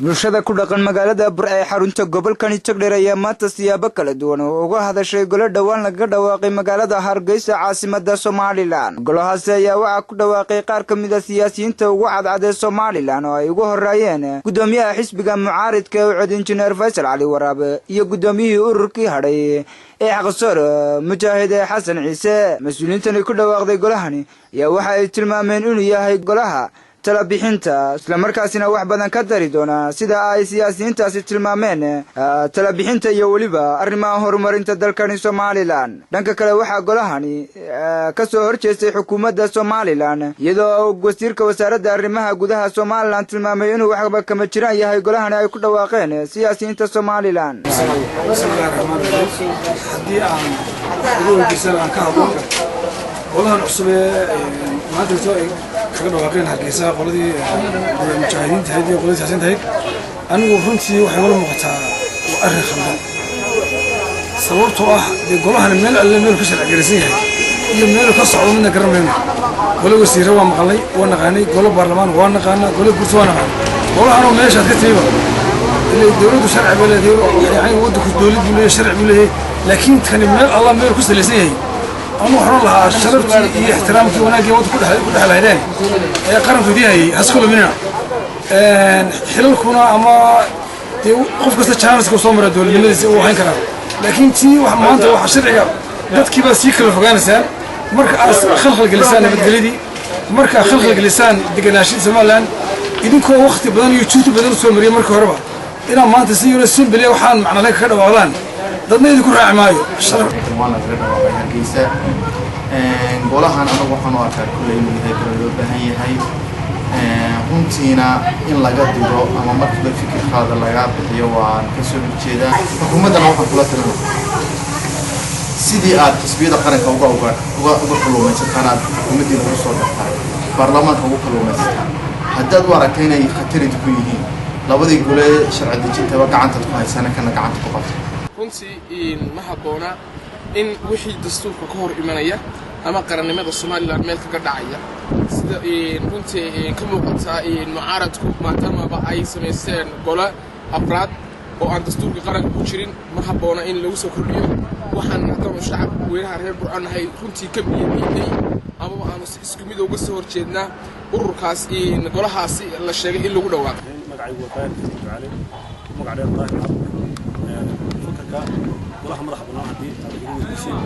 Bulshada ku dhaqan magaalada Burco ee xarunta gobolkani Togdheer ayaa maanta siyaabo kala duwan oo uga hadashay golo dhowaan lagaga dhawaaqay magaalada Hargeysa, caasimada Somalilan. Golahaasi ayaa waxaa ku dhawaaqay qaar ka mid a siyaasiyiinta ugu cadcad ee Somalilan, oo ay ugu horeeyeen guddoomiyaha xisbiga mucaaridka ee UCID, Injineer Faysal Cali Waraabe, iyo guddoomiyihii ururkii hadhay ee Xaqsoor, Mujaahid Xasan Ciise. Mas-uuliyiintani ku dhawaaqday golahani ayaa waxa ay tilmaameen inuu yahay golaha talabixinta, islamarkaasina wax badan ka dari doona, sida ay siyaasiyiintaasi tilmaameen, talabixinta iyo weliba arrimaha horumarinta dalkani Somalilan. Dhanka kale, waxaa golahani ka soo horjeestay xukuumadda Somalilan, iyadoo wasiirka wasaaradda arrimaha gudaha Somalilan tilmaamay inuu waxba kama jiraan yahay golahani ay ku dhawaaqeen siyaasiyiinta Somalilan. Bismillahi raxmaan raxiim. Haddii aan ugu weydiisan aan ka hadlo golahan cusub ee maanta soo ay kaga dhawaaqeen Hargeysa qoladii mujaahidiinta ahayd iyo qoladii siyaasiyiinta ahayd, anigu runtii waxay ula muuqataa waa arrin khaldan, sababtoo ah dee golahani meel alle meel ka sharci gelisan yahay iyo meelu ka socdo midna garan mayno. Golo wasiire waa maqalnay, waa naqaanay. Golo baarlamaan waa naqaanaa. Golo gurti waa naqaanay. Golahanoo meeshaad ka timiba ilay dowladdu sharci bay leedahay, yani waddanku dowlad buu leeyahay, sharci buu leeyahay, laakiin kani meel alla meel ku salaysan yahay. Anu waxaan lahaa sharaftii iyo ixtiraamkii, wanaaggii waddanku ku dhex lahaydeen ee qaranku idiin hayay haska luminina. Xilalkuna ama dee qof kasta chance-ka soo mara dowladnimadiisa uu hayn karaa, laakiin tii wax maanta waxa sharciga dadkii baa sii kala fogaanaysaan marka aad khalkhal gelisaan nabadgelyadii, marka aad khalkhal gelisaan degenaashada Somaliland, idinkoo wakti badan iyo juhdi badan usoo mariyay markii horeba, inaa maanta si yaro simple waxaan macnale kaga dhawaaqdaan, dadna idinku raaci maayo. Waan lagaga dhawaaqay Hargeysa golahan. Anagu waxaan u arkaa kulley inuu yahay golo loo baahan yahay, runtiina in laga digo ama markiiba fikirkaada laga bixiyo waan kasoo horjeedaa. Xukuumaddana waxaan kula talina, sidii aad xisbiyada qaranka uga kalluumaysataan, aad xukuumaddiina ugu soo dartaan, baarlamaanka ugu kalluumaysataan. Haddaad u aragta inay khatarid ku yihiin labadii gole sharci dejintaba, gacantaad ku haysana, kana gacanta ku qabta. Runtii ma habboona in wixii dastuurka ka hor imanaya ama qarannimada Somalilan meel kaga dhacaya, sida runtii ka muuqata mucaaradku, maadaamaba ay samaysteen gole afraad oo aan dastuurka qaranka ku jirin, ma habboona in lagu soo kordhiyo. Waxaan haddaba shacab weynaha reer Burco nahay runtii ka biyadiiday amaba aanu si isku mid uga soo horjeednaa ururkaas, golahaasi la sheegay in lagu dhawaaqo. Magacaygu waa Daahir Ducaale, magac dheer Daahir. Fakarka golaha madaxa bannaan haddii aad iga weydiiseen,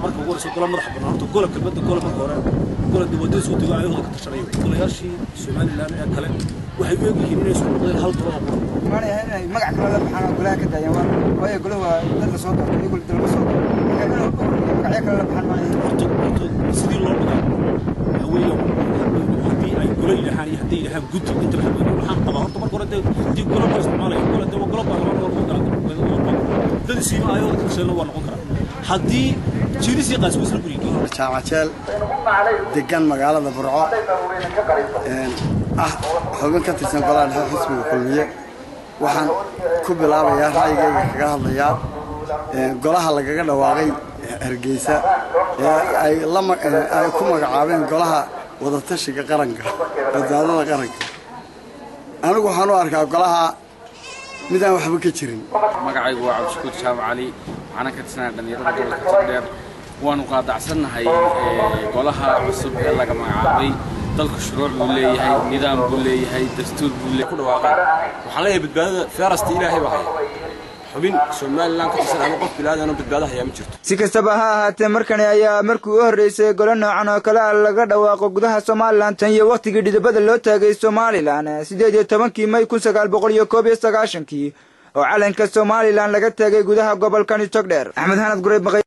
marka ugu horeysa gola madaxa bannaan, horta gola, kelmadda gola, marka hore gola dee wadada soo dego ayahooda ka tashanayo. Golayaashii Somaliland ee kale waxay u egyihiin inay isku noqdeen hal golo oo qura. Inay magac kale la baxaan oo golaha ka daayaan, waayo golahu waa dad la soo doorto, iyagu lama soo doorto. Marka inuu magacyo kale la baxaan maayo. Horta sidii loo dhigaa waxa weeye, haddii ay golo yidhahaan iyo hadday yidhahaan guddi intaba xaq. Waxaan qabaa horta marka hore dee haddii golo loo isticmaalayo, golo dee waa golo baarlamaan, waa lagu gala dad isiima ayahooda ka tashadana waa noqon karaa haddii jiidisii qaas isla gurigii. Jaamacjeel, degan magaalada Burco, ah xubin ka tirsan golaha dhexe xisbiga Kulmiye, waxaan ku bilaabayaa ra'yigayga kaga hadlayaa golaha lagaga dhawaaqay Hargeysa ee ay ku magacaabeen Golaha Wadatashiga Qaranka, Badbaadada Qaranka. Anigu waxaan u arkaa golaha mid aan waxba ka jirin. Magacaygu waa Cabdishakuur Jaamac Cali, waxaana ka tirsanaa dhalinyarada gobolka Togdheer. Waanu qaadacsannahay golaha cusub ee laga magacaabay. Dalku shuruuc buu leeyahay, nidaam buu leeyahay, dastuur buu leeyahay. Ku dhawaaqeen waxaan leeyahay badbaadada feerasta Ilaahay baa haya. Xubin Somaliland ka tirsan ama qof bilaadan oo badbaado hayaa ma jirto. Si kastaba ha ahaatee, markani ayaa markii u horreysay golo noocan oo kale ah laga dhawaaqo gudaha Somalilan tan iyo wakhtigii dhidibada loo taagay Somalilan 18-kii May 1991-kii, oo calanka Somalilan laga taagay gudaha gobolkani Togdheer. Axmed Hanad Gurey.